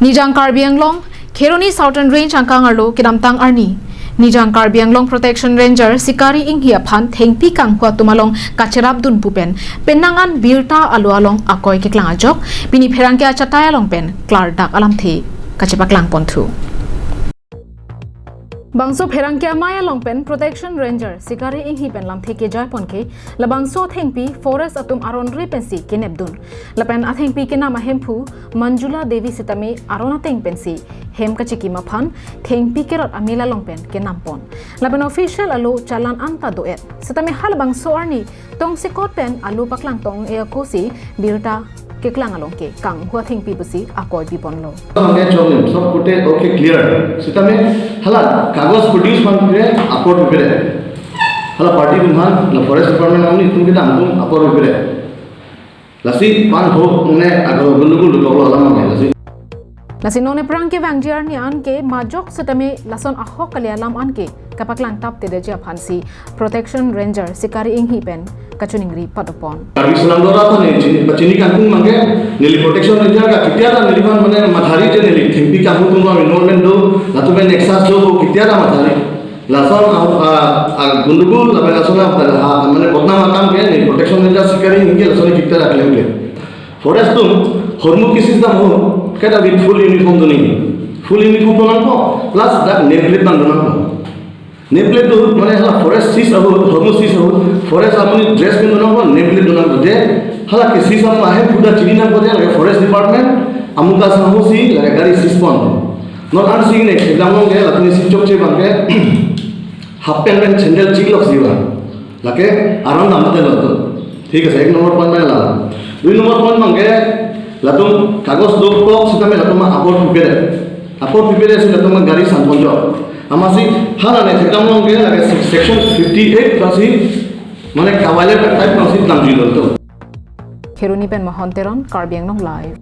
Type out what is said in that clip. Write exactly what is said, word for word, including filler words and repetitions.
Nijang Karbi Anglong, Kheroni Southern Range angkang arlo kedamtang arni Nijang Karbi Anglong Protection Ranger Sikari Enghi aphan thengpi kanghu atum along kacherapdun pu pen penang an birta alo along akoi keklang ajok pini pherangke achatai along pen klardak alamthe kachepaklang ponthu. Bangso pherangke amei along pen Protection Ranger Sikari Enghi pen lamthe kejai pon ke labangso athengpi forest atum aron ri pensi kenepdun. Lapen athengpi kenam ahemphu Manjula Devi sitame aron ateng pensi hem kachikim aphan thengpi kerot amila along pen kenam pon. Lapen official alo challan anta do-et. Sitame halabangso arni tongsekot pen alo paklang tong e ako si birta keklang along ke kanghu athengpi pusi akoi pi ponlo. Hangke chom lim, sob kute okay clear. Sitame hala kagos produce man pire apor pire. Hala party tum han, la forest department ang ni tum kita angkum apor pire. Lasi pan ho ne ago gundugul do toklo alam ang lasi. Lasi non ephrang kevangji arni an ke majok sitame lason ahok kali alam an ke kapaklang tap tedeji aphansi Protection Ranger Sikari Enghi pen kachiningri padopon. Karbi Anglong dora ta ne chini, pachini kangkung mangke, neli Protection Ranger ka ketia ta neli aphan mane mathari je neli thengpi kanghu atum enrollment do, latum pen nexus do ko ketia ta mathari. Lason a, a, a gundugul lapen lason a, a, mane bodnam akam ke ne Protection Ranger Sikari Enghi lason ketia ta claim ke. Forest atum hormu kisis dam ho, keta with full uniform do nangji. Full uniform do nangpo, plus dak name plate bang do nangpo. Name plate do, mane hala forest seize aho, hormu seize aho, forest amuni dress pen do nangpo, name plate do nangpo je, hala ke seize amu ahemphu ta chini nangpo je, lake forest department, amuka sangho si, lake gari seize pon. Non an si ne, kedam along ke, latum si chokche bang ke, half pant pen sandal chik lok si bang. Lake aram dam mate lo to. Thik ase, ek number point mane la. Dui number point bang ke, latum kagos do kok sitame latum apor pipere. Apor pipere si latum gari san ponjok. Amatsi hala ne thekdam along ke lake section fifty-eight bangsi mane kavaile type bangsi tangji lo to. Kheroni pen Mohon Teron, Karbi Anglong Live.